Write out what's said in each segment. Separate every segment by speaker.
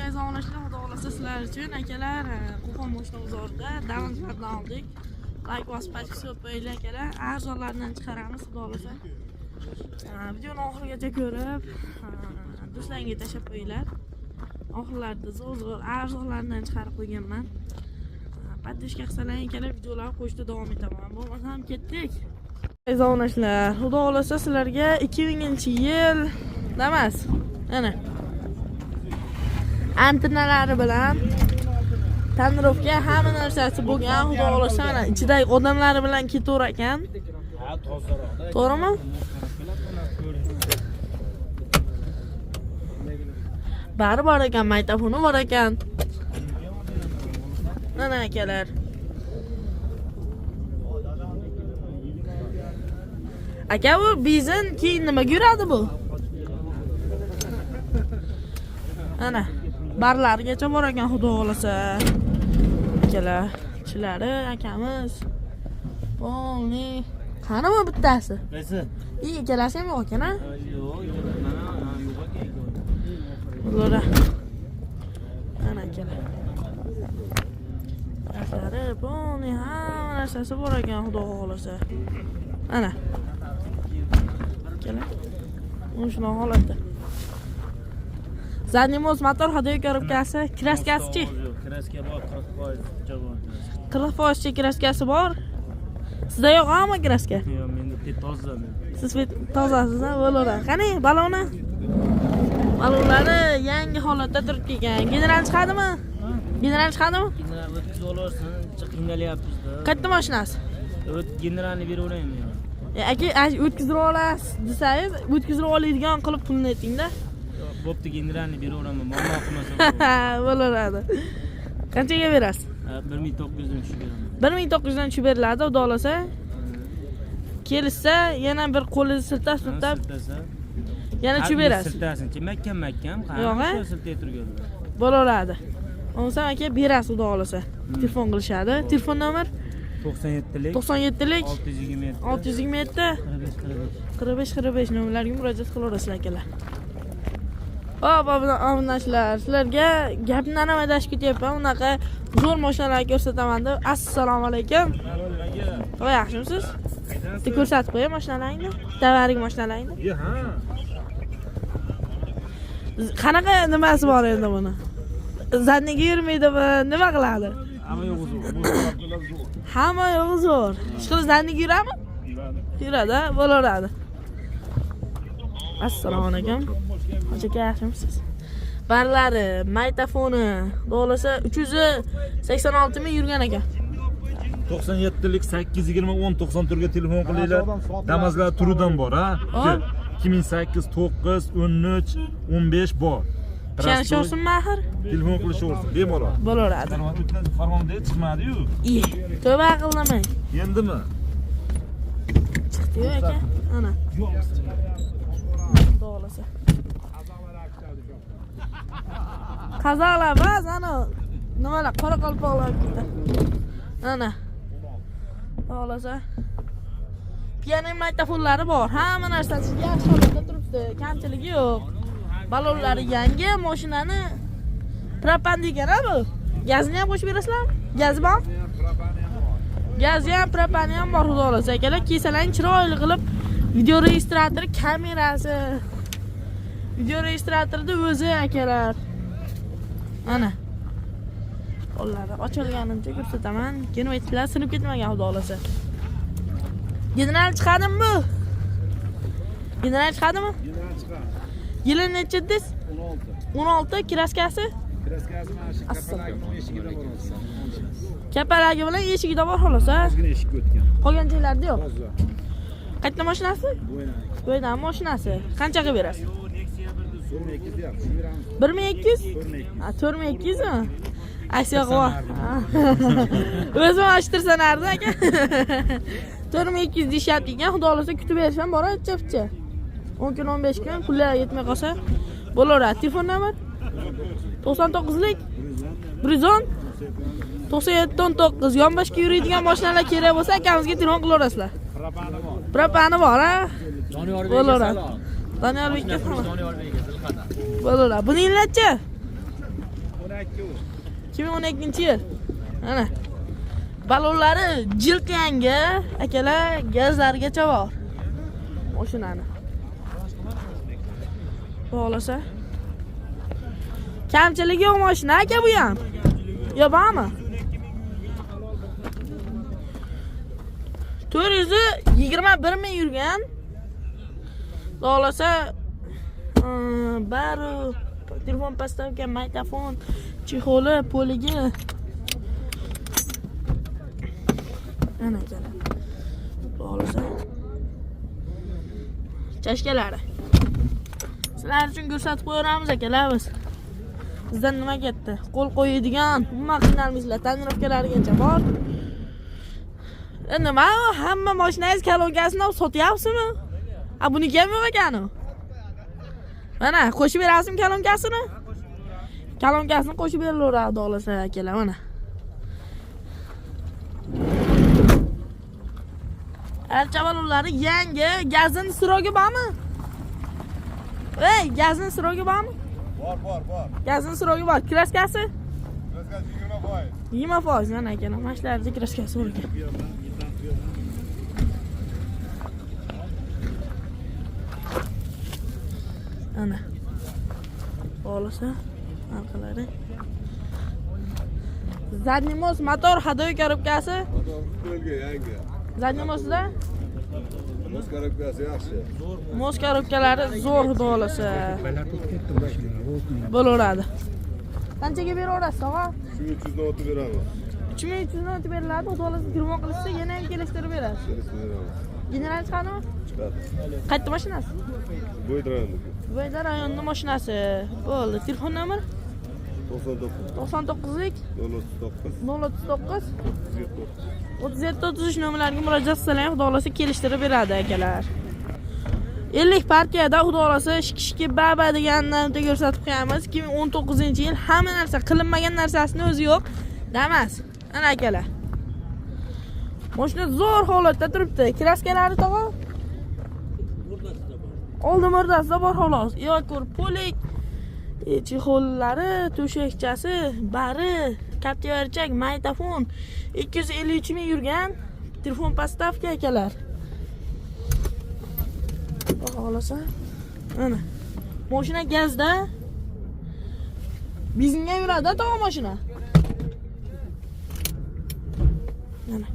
Speaker 1: Aziz obunachilar, xudo xohlasa sizlar uchun akalar Qo'qon moshina bozorida Damaslardan oldik. Layk bosib, подписка qilib qo'yinglar akalar. Arzonlardan chiqaramiz, xudo xohlasa. Videoni oxirigacha ko'rib, do'stlaringga tashlab qo'yinglar. Oxirlarida zo'r zo'r arzonlardan chiqarib qo'yganman. Поддержка qilsalaring akalar, videolarni qo'yishda davom etaman. Bo'lmasam ketdik. Aziz obunachilar, xudo xohlasa sizlarga 2000-yil Damas. Ana. Antennalari bilan tonirovka, hamma narsasi bo'lgan, xudo xohlasa, mana ichidagi odamlari bilan ketaverar ekan.
Speaker 2: Ha, tozaroq.
Speaker 1: To'g'rimi? Bari bor ekan, maytafoni bor ekan. Mana akalar. Aka, bu bizin keyin nimaga yuradi bu? Ana, barlarigacha bor ekan, xudo xohlasa. Akalar, ichilari akamiz. Polni. Qani bu bittasi?
Speaker 2: Qaysi?
Speaker 1: İyi, ikkalasi ham yo'q ekan, a?
Speaker 2: Yo'q, mana yo'q ekan.
Speaker 1: Ular. Ana akalar. Narsalari, polni hamma narsasi bor ekan, xudo xohlasa. Ana. Akalar. Mana shunaqa holatda. Задний мост motor, ходовой korobkasi, kraskasi-chi?
Speaker 2: Kraska bor, 40% bor.
Speaker 1: 40% kraskasi bor. Sizda yo'q hamma kraska?
Speaker 2: Yo'q, menda toza men.
Speaker 1: Siz tozasiz, ha, bo'laveradi. Qani, baloni? Balonlari yangi holatda turibdi ekan. General chiqadimi? General chiqadimi?
Speaker 2: General o'tkazib olaversin, ancha qiynalyapmiz-da.
Speaker 1: Qayerda mashinasi?
Speaker 2: O't generalni beraveraymi yo?
Speaker 1: Aka, o'tkazib olasiz desangiz, o'tkazib oladigan qilib pulni aytingda.
Speaker 2: Yo'q, bo'pti, generalni beraveraman, muammo qilmasa.
Speaker 1: Bo'laveradi. Qanchaga berasiz?
Speaker 2: Ha, 1900 dan tushib beraman.
Speaker 1: 1900 dan tushib beriladi, xudo xohlasa. Kelishsa, yana bir qo'lingizni siltab siltab
Speaker 2: Siltasa.
Speaker 1: yana tushib berasiz.
Speaker 2: Siltasin-chi, mahkam mahkam,
Speaker 1: Yo'q, a?
Speaker 2: qani siltay turganlar.
Speaker 1: Bo'laveradi. Bo'lmasam aka berasiz, xudo xohlasa. Telefon qilishadi. Telefon nomer
Speaker 2: 97lik
Speaker 1: 97lik
Speaker 2: 627
Speaker 1: 627
Speaker 2: 45 45.
Speaker 1: 45 45 nomerlarga murojaat qilaverasizlar akalar. Hop, obunachilar, sizlarga gapdan ham adashib ketyapman. Unaqa zo'r mashinalarni ko'rsataman deb. Assalomu alaykum. Voy, yaxshimisiz? Bitta ko'rsatib qo'yay mashinalaringni. Tavarik mashinalaringni.
Speaker 3: Ha.
Speaker 1: Qanaqa nimasi bor endi buni? Zadniga yurmaydimi? Nima qiladi?
Speaker 3: Hamma yo'q zo'r. Bu taraflar zo'r.
Speaker 1: Hamma yo'g'i zo'r. Ishqilib zadniga yuradimi? Yuradi, ha? Bo'laveradi. Assalomu alaykum. Hoji aka, yaxshimisiz? Barlari, maytafoni, xohlasa 386 ming yurgan ekan.
Speaker 3: 97lik 820 10 94 ga telefon qilinglar. Damazlar turidan bor, ha?
Speaker 1: Hop.
Speaker 3: 2008, 9, 13, 15 bor.
Speaker 1: Ishonishyapsizmi axir?
Speaker 3: Telefon qilishaversin, bemalol.
Speaker 1: Bo'laveradi.
Speaker 3: O'tgan Farg'onada chiqmadi-yu.
Speaker 1: Iy, tavba qildim.
Speaker 3: Endimi?
Speaker 1: Chiqdi-yu aka. Ana. Xohlasa. Qazoqlar bas, ana nimalar qoraqalpoqlar ketdi. Ana. Xohlasa. Piano maytafonlari bor. Hamma narsasi yaxshi holatda turibdi. Kamchiligi yo'q. Balonlari yangi, mashinani propan degan ha bu. Gazini ham qo'shib berasizlarmi? Gazi bormi? Gazi ham, propani ham bor, xudo xohlasa akalar. Kelsalaring chiroyli qilib video registratori, kamerasi. Video registratorni o'zi akalar. Ana. Qo'llari ochilganimcha ko'rsataman. Keyin sinib ketmagan, xudo xohlasa. General chiqadimi bu? General chiqadimi?
Speaker 3: General chiqadi.
Speaker 1: Yili necha dedingiz?
Speaker 3: 16.
Speaker 1: 16 kraskasi?
Speaker 3: Kraskasi mana shu kapalagini eshigida bor o'zi.
Speaker 1: Kapalagi bilan eshigida bor xolos, ha?
Speaker 3: Ozgina eshikka o'tgan.
Speaker 1: Qolgan joylarida yo'q.
Speaker 3: Toza.
Speaker 1: Qayerda mashinasi?
Speaker 3: Bo'ynani.
Speaker 1: Bo'ydan mashinasi. Qancha qilib berasiz?
Speaker 3: 4200 deyapti. Shuni beramiz.
Speaker 1: 1200?
Speaker 3: 4200.
Speaker 1: Ha, 4200 mi? Aksiya qilib. O'zim ochtirsanardi aka. 4200 deyishyapti ekan, xudo xohlasa kutib berisham bor picha. 10 kun, 15 kun pullar yetmay qolsa bo'laveradi. Telefon nomer 99lik 110 97 19. Yonboshga yuradigan mashinalar kerak bo'lsa akamizga telefon qilaverasizlar.
Speaker 3: Propani bor.
Speaker 1: Propani bor, ha?
Speaker 4: Doniyorbekka
Speaker 1: Bo'laveradi.
Speaker 4: salom.
Speaker 1: Doniyorbekka salom.
Speaker 4: Doniyorbekka Zilqa'dan.
Speaker 1: Bo'laveradi. Buninglarchi? 2012 yil. Mana. Balonlari jilt yangi, akalar, gazlarigacha bor. Mashinani. Xohlasa. Kamchiligi yo'q mashina aka bu ham. Yo bormi? 421 ming yurgan. Xohlasa bari telefon поставка, magnitofon, chexoli, poligi. Ana akalar. Xohlasa. Chashkalari. Sizlar uchun ko'rsatib qo'yamiz akalar biz. Bizdan nima ketdi? Qo'l qo'yadigan, umuman qiynalmaysizlar. Tonirovkalarigacha bor. Nima, hamma mashinangiz kolonkasini olib sotyapsizmi? A buniki ham yo'q ekan u. Mana, qo'shib berasizmi kolonkasini? Kolonkasini qo'shib berilaveradi, xohlasa akalar, mana. Archa balonlari yangi, gazini sirogi bormi? Ey, gazini sirogi bormi?
Speaker 4: Bor, bor, bor.
Speaker 1: Gazini sirogi bor. Kraskasi?
Speaker 4: Kraskasi 20%.
Speaker 1: 20% mana aka, mana shularni kraskasi bor ekan. Ana. Xohlasa orqalari. Задний мост motor ходовой korobkasi.
Speaker 4: Motor qo'lga yangi.
Speaker 1: Задний mostda
Speaker 4: Most korobkasi yaxshi.
Speaker 1: Most korobkalari zo'r, xudo xohlasa. Bo'laveradi. Qanchaga beraverasiz, og'a?
Speaker 4: 3300 dan o'tib beramiz.
Speaker 1: 3300 dan o'tib beriladi. Xudo xohlasa telefon qilishsa yana ham kelishtirib berasiz.
Speaker 4: Kelishib beramiz.
Speaker 1: General chiqadimi?
Speaker 4: Chiqadi.
Speaker 1: Qayerda mashinasi?
Speaker 4: Bo'yda rayonniki.
Speaker 1: Bo'yda rayonning mashinasi. Bo'ldi. Telefon nomer
Speaker 4: 99
Speaker 1: 99lik
Speaker 4: 039
Speaker 1: 039
Speaker 4: 37
Speaker 1: 37 33 nomerlarga murojaat qilsanglar, xudo xohlasa kelishtirib beradi akalar. 50 partiyada xudo xohlasa shikishki baba degandan ko'rsatib qo'yamiz. 2019-yil hamma narsa qilinmagan narsasini o'zi yo'q. Damas. Ana akalar. Mashina zo'r holatda turibdi. Kraskalari tog'a? Oldin o'rtasida bor xolos. Yo'q, polik, chexollari, to'shakchasi, bari, kaptivarchak, magnitofon 253 ming yurgan. Telefon поставка akalar. Xohlasa. Mana. Mashina gazda. Benzinga yuradi tog'a mashina. Mana.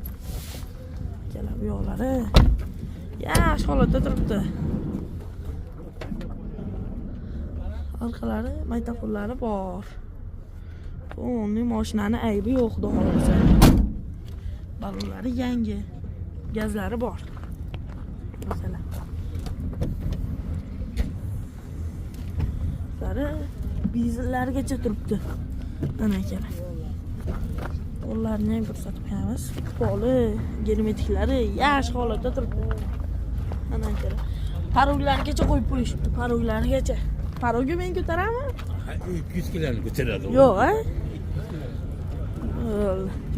Speaker 1: Akalar bu yoqlari yaxshi holatda turibdi. Orqalari magnitofonlari bor. Uning mashinani aybi yo'q, xudo xohlasa. Balonlari yangi, gazlari bor. Masalan. Sari benzinlargacha turibdi. Mana akalar. Qo'llarini ham ko'rsatib qo'yamiz. Poli, germetiklari yaxshi holatda turibdi. Mana akalar. Paroglargacha qo'yib qo'yishibdi, paroglargacha. Parogi men ko'taraman?
Speaker 3: 200 kiloni ko'taradi.
Speaker 1: Yo'q, a?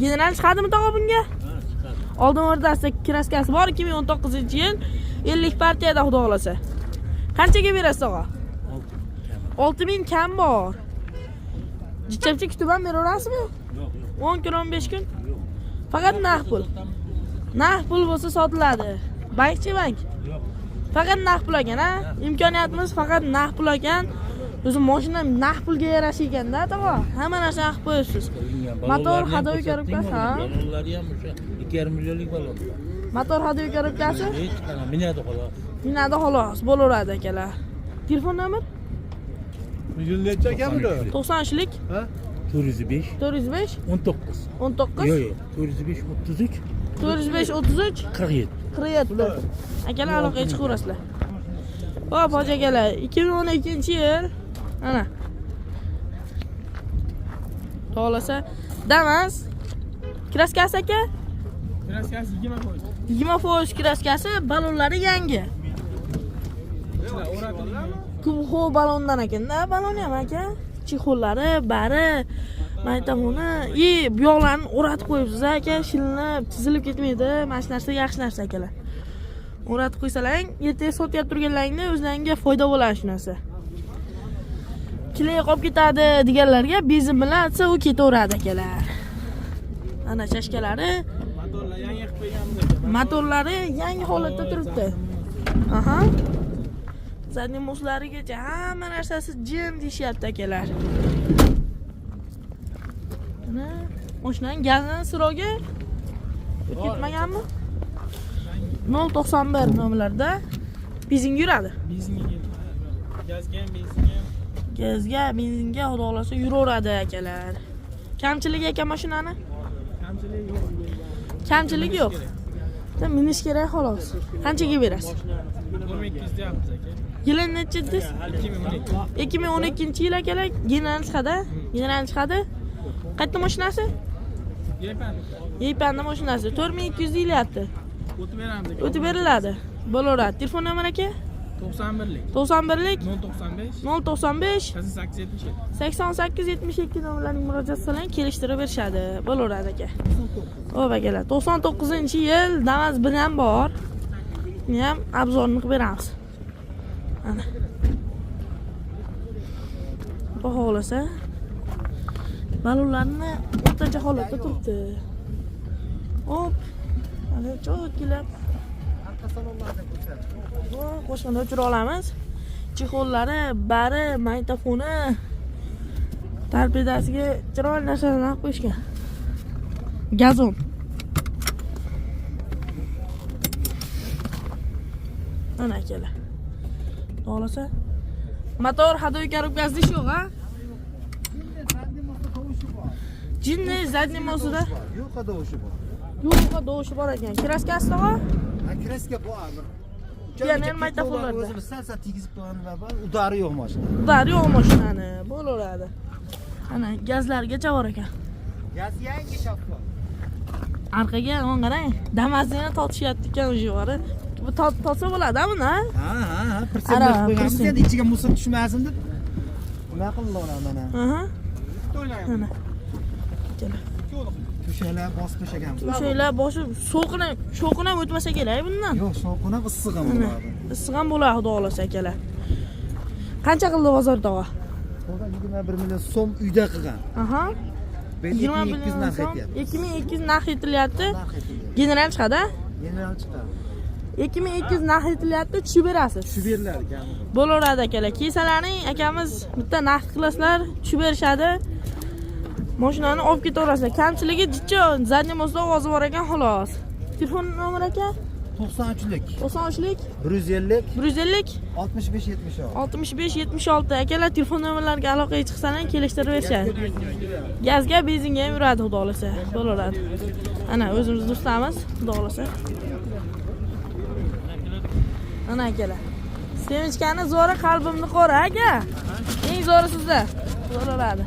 Speaker 1: General chiqadimi tog'a bunga? Oldin o'rtasida kraskasi bor, 2019-yil 50 partiyada xudo xohlasa. Qanchaga berasiz tog'a? 6000 kam bor. Jichapcha kutib ham beraverasizmi?
Speaker 3: Yo'q, yo'q.
Speaker 1: 10 kun, 15 kun? Faqat naqd pul. Naqd pul bo'lsa sotiladi. Bankchi bank?
Speaker 3: Yo'q.
Speaker 1: Faqat naqd pul ekan, ha? Imkoniyatimiz faqat naqd pul ekan. O'zi mashina naqd pulga yarasha ekanda, tog'a. Hamma narsani qilib qo'yibsiz. Motor ходовой korobkasi, ha?
Speaker 3: Balonlari ham o'sha 2,5 millionlik balon.
Speaker 1: Motor ходовой korobkasi
Speaker 3: Hech qanaqa minadi xolos.
Speaker 1: minadi xolos, bo'laveradi akalar. Telefon nomer
Speaker 4: Yil necha ekanmidi?
Speaker 1: 93lik
Speaker 3: 405
Speaker 1: 405
Speaker 3: 19.
Speaker 1: 19
Speaker 3: Yo'q, yo'q. 405 33
Speaker 1: 405 33
Speaker 3: 47.
Speaker 1: 47. Akalar aloqaga chiqaverasizlar. Hop, hoji akalar, 2012-yil. Ana. Xohlasa Damas kraskasi aka?
Speaker 2: Kraskasi 20%.
Speaker 1: 20% kraskasi, balonlari yangi. Kubxo balondan ekanda, baloni ham aka. Chexollari, bari, magnitofoni, i bu yoqlarni o'ratib qo'yibsiz aka, shilinib, chizilib ketmaydi. Mana shu narsa yaxshi narsa akalar. O'ratib qo'ysalaring, ertaga sotyap turganlaringda o'zlaringga foyda bo'ladi shu narsa. Kley qolib ketadi deganlarga benzin bilan atsa u ketaveradi akalar. Ana chashkalari,
Speaker 2: Motorlar yangi qilib qo'yganmiz aka.
Speaker 1: Motorlari yangi holatda turibdi. Aha. Задний мост larigacha hamma narsasi jim deyishyapti akalar. Mana mashinaning gazini срок i o'tib ketmaganmi? 0.91 nomerlarda benzinga yuradi.
Speaker 2: Benzinga ketdi. Gazga ham, benzinga ham.
Speaker 1: Gazga, benzinga xudo xohlasa yuraveradi akalar. Kamchiligi aka mashinani?
Speaker 2: Kamchiligi yo'q.
Speaker 1: Kamchiligi yo'q. Bitta minish kerak xolos. Qanchaga berasiz?
Speaker 2: 4200 deyapmiz aka.
Speaker 1: Yili nechi dedingiz?
Speaker 2: 2012.
Speaker 1: 2012-yil akalar, general chiqadi. General chiqadi. Qayerda mashinasi?
Speaker 2: Yepani.
Speaker 1: Yepanda mashinasi 4200 deyilyapti.
Speaker 2: O'tib beramiz aka.
Speaker 1: O'tib beriladi. Bo'laveradi. Telefon nomeri aka?
Speaker 2: 91lik.
Speaker 1: 91lik
Speaker 2: 095
Speaker 1: 095
Speaker 2: 88 77.
Speaker 1: 88 72 nomerlarning murojaat qiling, kelishtirib berishadi. Bo'laveradi aka. Xo'p akalar, 99-yil Damas bir ham bor. Buni ham обзор ini qilib beramiz. Ana. Xudo xohlasa balonlarni o'rtacha holatda turibdi. Hop. Ana cho'tkilab. Qo'shini o'chira olamiz. Чехол lari, bari, magnitofoni, torpedasiga chiroyli narsalarni qilib qo'yishgan. Gazon. Mana akalar. Xohlasa motor ходовой коробка sida ish yo'q, ha? Jinni задний мост ida
Speaker 4: Yo'q, tovushi bor.
Speaker 1: Yo'q, tovushi bor ekan. Краска si tog'a?
Speaker 4: Ha, краска bor.
Speaker 1: Pioner magnitofonlarda.
Speaker 4: O'zimiz sal-sal tegizib qo'yganlar bor, удар i yo'q mashina.
Speaker 1: Удар i yo'q mashinani. Bo'laveradi. Ana gazlargacha bor ekan.
Speaker 4: Gaz yangi shaffof.
Speaker 1: Orqaga mana qarang. Damasini tortishyapti ekan уже bor. Bu tortsa bo'ladi buni, ha?
Speaker 4: Ha,
Speaker 1: Ara,
Speaker 4: pritsep qo'yganmiz
Speaker 1: pritsep.
Speaker 4: endi ichiga мусор tushmasin deb. Nima qildi ular mana?
Speaker 1: Aha. Mana. Ikkala.
Speaker 4: To'shaklar bosib tashlaganmiz.
Speaker 1: O'shalar boshi sovuqini, sovuqini ham o'tmasa kerak bundan.
Speaker 4: Yo'q, sovuqini ham issiq ham
Speaker 1: Mana.
Speaker 4: bo'ladi.
Speaker 1: Issiq ham bo'ladi xudo xohlasa akalar. Qancha qildi bozor tog'a?
Speaker 4: To'g'ri 21 million so'm uyda qilgan.
Speaker 1: Aha.
Speaker 4: 2200
Speaker 1: million
Speaker 4: narx
Speaker 1: so'm.
Speaker 4: aytyapti.
Speaker 1: 2200 narx aytilyapti.
Speaker 4: Narx aytilyapti.
Speaker 1: General chiqadi.
Speaker 4: General chiqadi.
Speaker 1: 2200 narx aytilyapti, tushib berasiz.
Speaker 4: Tushib beriladi kami.
Speaker 1: Bo'laveradi akalar. Kelsalaring akamiz bitta narx qilasizlar, tushib berishadi. Mashinani olib ketaverasizlar. Kamchiligi jicha задний мост da ovozi bor ekan xolos. Telefon nomeri aka?
Speaker 4: 93lik,
Speaker 1: 93lik
Speaker 4: 150,
Speaker 1: 150
Speaker 4: 65 76.
Speaker 1: 65 76 akalar telefon nomerlariga aloqaga chiqsalar kelishtirib berishadi. Gazga, benzinga ham yuradi xudo xohlasa. Bo'laveradi. Ana o'zimiz do'stlarimiz, xudo xohlasa. Ana akalar. Семечка ni zo'ri qalbimni qora aka. Eng zo'ri sizda. Bo'laveradi.